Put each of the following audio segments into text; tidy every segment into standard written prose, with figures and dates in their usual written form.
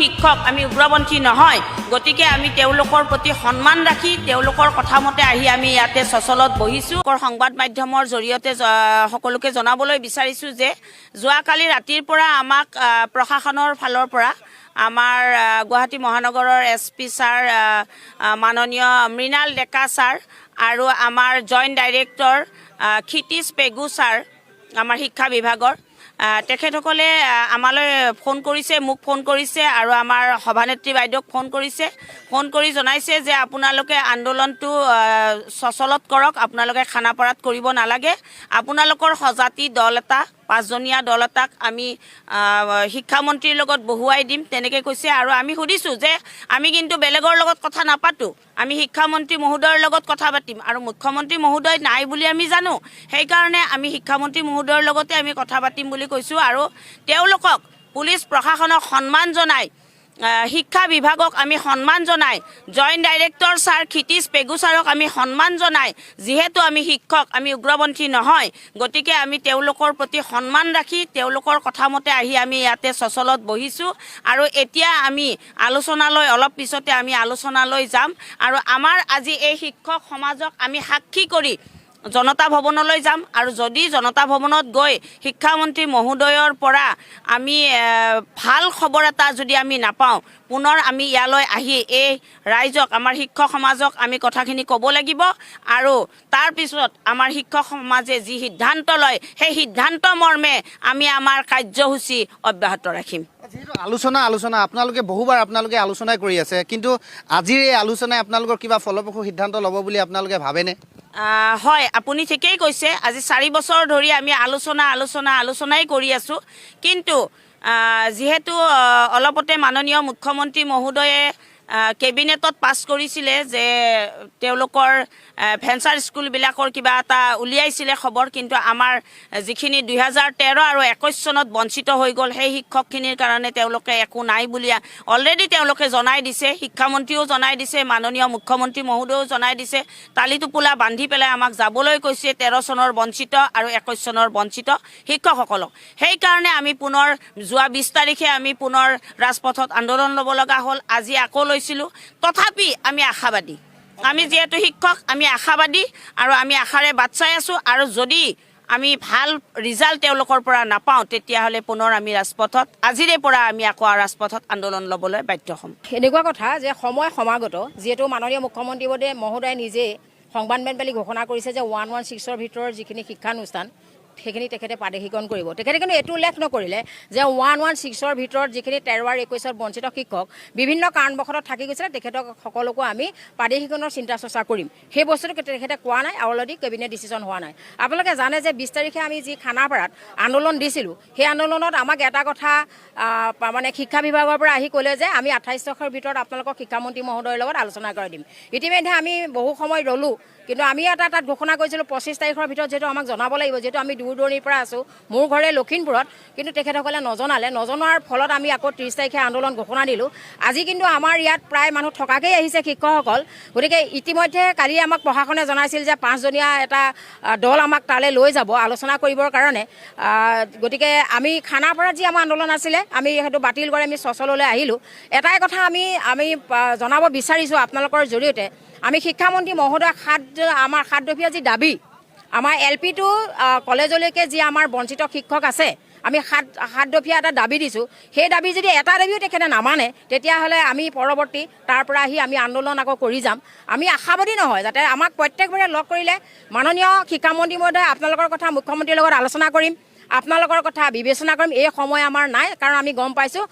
শিক্ষক, আমি উগ্ৰপন্থী নহয়। গতিকে আমি তেওঁলোকৰ প্ৰতি সন্মান ৰাখি তেওঁলোকৰ কথামতে আহি আমি ইয়াতে চচলত বহিছোঁ। সংবাদ মাধ্যমৰ জৰিয়তে সকলোকে জনাবলৈ বিচাৰিছোঁ যে যোৱাকালি ৰাতিৰ পৰা আমাক প্ৰশাসনৰ ফালৰ পৰা আমাৰ গুৱাহাটী মহানগৰৰ এছপি ছাৰ মাননীয় মৃণাল ডেকা ছাৰ আৰু আমাৰ joint director Kshitish Pegu sir, আমাৰ শিক্ষা বিভাগৰ তেখেতসকলে আমালৈ ফোন কৰিছে, মোক ফোন কৰিছে আৰু আমাৰ সভানেত্ৰী বাইদেউক ফোন কৰিছে। ফোন কৰি জনাইছে যে আপোনালোকে আন্দোলনটো চচলত কৰক, আপোনালোকে খানাপাৰাত কৰিব নালাগে। আপোনালোকৰ সজাতি দল এটা, পাঁচজনীয়া দল এটাক আমি শিক্ষামন্ত্ৰীৰ লগত বহুৱাই দিম, তেনেকৈ কৈছে। আৰু আমি সুধিছোঁ যে আমি কিন্তু বেলেগৰ লগত কথা নাপাতোঁ, আমি শিক্ষামন্ত্ৰী মহোদয়ৰ লগত কথা পাতিম আৰু মুখ্যমন্ত্ৰী মহোদয় নাই বুলি আমি জানো, সেইকাৰণে আমি শিক্ষামন্ত্ৰী মহোদয়ৰ লগতে আমি কথা পাতিম বুলি কৈছোঁ। আৰু তেওঁলোকক, পুলিচ প্ৰশাসনক সন্মান জনাই, শিক্ষা বিভাগক আমি সন্মান জনাই, joint director sir Kshitish Pegu ছাৰক আমি সন্মান জনাই, যিহেতু আমি শিক্ষক, আমি উগ্ৰপন্থী নহয়, গতিকে আমি তেওঁলোকৰ প্ৰতি সন্মান ৰাখি তেওঁলোকৰ কথামতে আহি আমি ইয়াতে চচলত বহিছোঁ। আৰু এতিয়া আমি আলোচনালৈ, অলপ পিছতে আমি আলোচনালৈ যাম। আৰু আমাৰ আজি এই শিক্ষক সমাজক আমি সাক্ষী কৰি জনতা ভৱনলৈ যাম। আৰু যদি জনতা ভৱনত গৈ শিক্ষামন্ত্ৰী মহোদয়ৰ পৰা আমি ভাল খবৰ এটা যদি আমি নাপাওঁ, পুনৰ আমি ইয়ালৈ আহি এই ৰাইজক, আমাৰ শিক্ষক সমাজক আমি কথাখিনি ক'ব লাগিব। আৰু তাৰপিছত আমাৰ শিক্ষক সমাজে যি সিদ্ধান্ত লয়, সেই সিদ্ধান্ত মৰ্মে আমি আমাৰ কাৰ্যসূচী অব্যাহত ৰাখিম। যিহেতু আলোচনা আপোনালোকে বহুবাৰ আপোনালোকে আলোচনা কৰি আছে, কিন্তু আজিৰ এই আলোচনাই আপোনালোকৰ কিবা ফলপ্ৰসূ সিদ্ধান্ত ল'ব বুলি আপোনালোকে ভাবেনে? হয়, আপুনি ঠিকেই কৈছে। আজি 4 বছৰ ধৰি আমি আলোচনা, আলোচনা, আলোচনাই কৰি আছোঁ। কিন্তু যিহেতু অলপতে মাননীয় মুখ্যমন্ত্ৰী মহোদয়ে কেবিনেটত পাছ কৰিছিলে যে তেওঁলোকৰ ভেঞ্চাৰ স্কুলবিলাকৰ কিবা এটা উলিয়াইছিলে খবৰ, কিন্তু আমাৰ যিখিনি 2013 আৰু 21 চনত বঞ্চিত হৈ গ'ল, সেই শিক্ষকখিনিৰ কাৰণে তেওঁলোকে একো নাই বুলি অলৰেডি তেওঁলোকে জনাই দিছে। শিক্ষামন্ত্ৰীও জনাই দিছে, মাননীয় মুখ্যমন্ত্ৰী মহোদয়েও জনাই দিছে। টালি টোপোলা বান্ধি পেলাই আমাক যাবলৈ কৈছে 13 চনৰ বঞ্চিত আৰু 21 চনৰ বঞ্চিত শিক্ষকসকলক। সেইকাৰণে আমি পুনৰ যোৱা 20 তাৰিখে আমি পুনৰ ৰাজপথত আন্দোলন ল'ব লগা হ'ল। আজি আকৌ লৈছিলোঁ। তথাপি আমি আশাবাদী। আমি যিহেতু শিক্ষক, আমি আশাবাদী আৰু আমি আশাৰে বাট চাই আছোঁ। আৰু যদি আমি ভাল ৰিজাল্ট তেওঁলোকৰ পৰা নাপাওঁ, তেতিয়াহ'লে পুনৰ আমি ৰাজপথত, আজিৰে পৰা আমি আকৌ ৰাজপথত আন্দোলন ল'বলৈ বাধ্য হ'ম। এনেকুৱা কথা যে সময় সমাগত। যিহেতু মাননীয় মুখ্যমন্ত্ৰী মহোদয়ে নিজেই সংবাদমেল মেলি ঘোষণা কৰিছে যে 116ৰ ভিতৰৰ যিখিনি শিক্ষানুষ্ঠান, সেইখিনি তেখেতে প্ৰাদেশিকৰণ কৰিব। তেখেতে কিন্তু এইটো উল্লেখ নকৰিলে যে 116ৰ ভিতৰত যিখিনি 13 আৰু 21ত বঞ্চিত শিক্ষক বিভিন্ন কাৰণবশতঃ থাকি গৈছিলে, তেখেতক সকলোকো আমি প্ৰাদেশিকৰণৰ চিন্তা চৰ্চা কৰিম। সেই বস্তুটো তেখেতে কোৱা নাই। অলৰেডি কেবিনেট ডিচিশ্যন হোৱা নাই। আপোনালোকে জানে যে 20 তাৰিখে আমি যি খানাপাৰাত আন্দোলন দিছিলোঁ, সেই আন্দোলনত আমাক এটা কথা মানে শিক্ষা বিভাগৰ পৰা আহি ক'লে যে আমি 28 তাৰিখৰ ভিতৰত আপোনালোকক শিক্ষামন্ত্ৰী মহোদয়ৰ লগত আলোচনা কৰাই দিম। ইতিমধ্যে আমি বহু সময় ৰ'লোঁ, কিন্তু আমি এটা তাত ঘোষণা কৰিছিলোঁ 25 তাৰিখৰ ভিতৰত যিহেতু আমাক জনাব লাগিব, যিহেতু আমি দূৰ দূৰণিৰ পৰা আছোঁ, মোৰ ঘৰে লখিমপুৰত, কিন্তু তেখেতসকলে নজনালে। নজনোৱাৰ ফলত আমি আকৌ 30 তাৰিখে আন্দোলন ঘোষণা দিলোঁ। আজি কিন্তু আমাৰ ইয়াত প্ৰায় মানুহ থকাকেই আহিছে শিক্ষকসকল। গতিকে ইতিমধ্যে কালি আমাক প্ৰশাসনে জনাইছিল যে পাঁচজনীয়া এটা দল আমাক তালৈ লৈ যাব আলোচনা কৰিবৰ কাৰণে। গতিকে আমি খানাপাৰাত যি আমাৰ আন্দোলন আছিলে, আমি সেইটো বাতিল কৰি আমি চচললৈ আহিলোঁ। এটাই কথা আমি জনাব বিচাৰিছোঁ আপোনালোকৰ জৰিয়তে, আমি শিক্ষামন্ত্ৰী মহোদয় আমাৰ সাতদফীয়া যি দাবী, আমাৰ এল পি টু কলেজলৈকে যি আমাৰ বঞ্চিত শিক্ষক আছে, আমি সাতদফীয়া এটা দাবী দিছোঁ। সেই দাবী যদি এটা দাবীও তেখেতে নামানে, তেতিয়াহ'লে আমি পৰৱৰ্তী তাৰ পৰা আহি আমি আন্দোলন আকৌ কৰি যাম। আমি আশাবাদী নহয়, যাতে আমাক প্ৰত্যেকবাৰে লগ কৰিলে মাননীয় শিক্ষামন্ত্ৰী মহোদয়, আপোনালোকৰ কথা মুখ্যমন্ত্ৰীৰ লগত আলোচনা কৰিম, আপোনালোকৰ কথা বিবেচনা কৰিম, এই সময় আমাৰ নাই। কাৰণ আমি গম পাইছোঁ,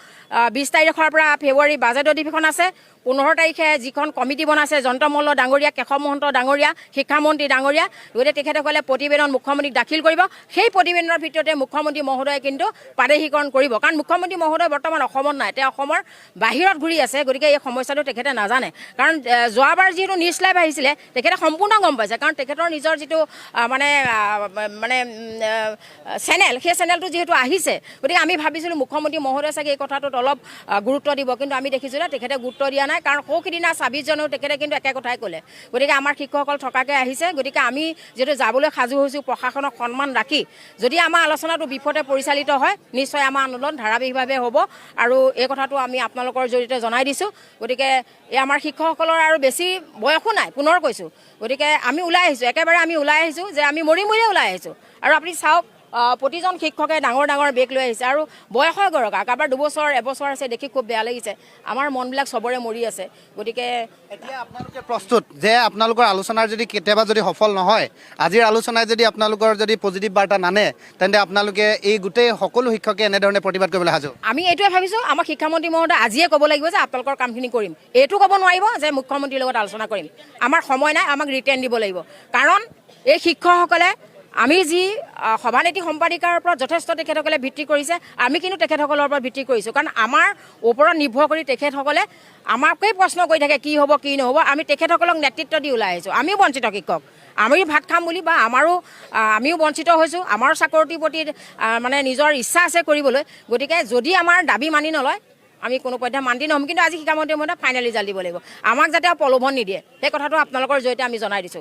20 তাৰিখৰ পৰা ফেব্ৰুৱাৰী বাজেট অধিৱেশন আছে। 15 তাৰিখে যিখন কমিটি বনাইছে, জয়ন্ত মল্ল ডাঙৰীয়া, কেশৱ মহন্ত ডাঙৰীয়া, শিক্ষামন্ত্ৰী ডাঙৰীয়া, গতিকে তেখেতসকলে প্ৰতিবেদন মুখ্যমন্ত্ৰীক দাখিল কৰিব। সেই প্ৰতিবেদনৰ ভিতৰতে মুখ্যমন্ত্ৰী মহোদয়ে কিন্তু প্ৰাদেশিকৰণ কৰিব। কাৰণ মুখ্যমন্ত্ৰী মহোদয় বৰ্তমান অসমত নাই, তেওঁ অসমৰ বাহিৰত ঘূৰি আছে। গতিকে এই সমস্যাটো তেখেতে নাজানে। কাৰণ যোৱাবাৰ যিহেতু নিউজ লাইভ আহিছিলে, তেখেতে সম্পূৰ্ণ গম পাইছে। কাৰণ তেখেতৰ নিজৰ যিটো মানে চেনেল, সেই চেনেলটো যিহেতু আহিছে, গতিকে আমি ভাবিছিলোঁ মুখ্যমন্ত্ৰী মহোদয় চাগে এই কথাটোত অলপ গুৰুত্ব দিব। কিন্তু আমি দেখিছোঁ যে তেখেতে গুৰুত্ব দিয়া নাই। নাই, কাৰণ সৌ সিদিনা 26 জনেও তেখেতে কিন্তু একে কথাই ক'লে। গতিকে আমাৰ শিক্ষকসকল থকাকৈ আহিছে। গতিকে আমি যিহেতু যাবলৈ সাজু হৈছোঁ, প্ৰশাসনক সন্মান ৰাখি যদি আমাৰ আলোচনাটো বিপথে পৰিচালিত হয়, নিশ্চয় আমাৰ আন্দোলন ধাৰাবাহিকভাৱে হ'ব আৰু এই কথাটো আমি আপোনালোকৰ জৰিয়তে জনাই দিছোঁ। গতিকে এই আমাৰ শিক্ষকসকলৰ আৰু বেছি বয়সো নাই, পুনৰ কৈছোঁ। গতিকে আমি ওলাই আহিছোঁ, একেবাৰে আমি ওলাই আহিছোঁ যে আমি মৰি মৰিয়ে ওলাই আহিছোঁ। আৰু আপুনি চাওক, প্ৰতিজন শিক্ষকে ডাঙৰ ডাঙৰ বেগ লৈ আহিছে আৰু বয়সৰ গৰকা, কাৰোবাৰ 2 বছৰ এবছৰ আছে। দেখি খুব বেয়া লাগিছে, আমাৰ মনবিলাক চবৰে মৰি আছে। গতিকে এতিয়া আপোনালোকে প্ৰস্তুত যে আপোনালোকৰ আলোচনাৰ যদি কেতিয়াবা যদি সফল নহয়, আজিৰ আলোচনাই যদি আপোনালোকৰ যদি পজিটিভ বাৰ্তা নানে, তেন্তে আপোনালোকে এই গোটেই সকলো শিক্ষকে এনেধৰণে প্ৰতিবাদ কৰিবলৈ সাজু? আমি এইটোৱে ভাবিছোঁ, আমাৰ শিক্ষামন্ত্ৰী মহোদয় আজিয়ে ক'ব লাগিব যে আপোনালোকৰ কামখিনি কৰিম। এইটো ক'ব নোৱাৰিব যে মুখ্যমন্ত্ৰীৰ লগত আলোচনা কৰিম। আমাৰ সময় নাই, আমাক ৰিটাৰ্ণ দিব লাগিব। কাৰণ এই শিক্ষকসকলে আমি যি সভানেত্ৰী সম্পাদিকাৰ ওপৰত যথেষ্ট তেখেতসকলে ভিত্তি কৰিছে, আমি কিন্তু তেখেতসকলৰ ওপৰত ভিত্তি কৰিছোঁ। কাৰণ আমাৰ ওপৰত নিৰ্ভৰ কৰি তেখেতসকলে আমাকেই প্ৰশ্ন কৰি থাকে কি হ'ব কি নহ'ব। আমি তেখেতসকলক নেতৃত্ব দি ওলাই আহিছোঁ। আমিও বঞ্চিত শিক্ষক, আমিও ভাত খাম বুলি বা আমাৰো আমিও বঞ্চিত হৈছোঁ। আমাৰো চাকৰিটোৰ প্ৰতি মানে নিজৰ ইচ্ছা আছে কৰিবলৈ। গতিকে যদি আমাৰ দাবী মানি নলয়, আমি কোনো পধ্যে মান্তি নহ'ম। কিন্তু আজি শিক্ষামন্ত্ৰী মহোদয় ফাইনেল ৰিজাল্ট দিব লাগিব, আমাক যাতে আৰু প্ৰলোভন নিদিয়ে, সেই কথাটো আপোনালোকৰ জৰিয়তে আমি জনাই দিছোঁ।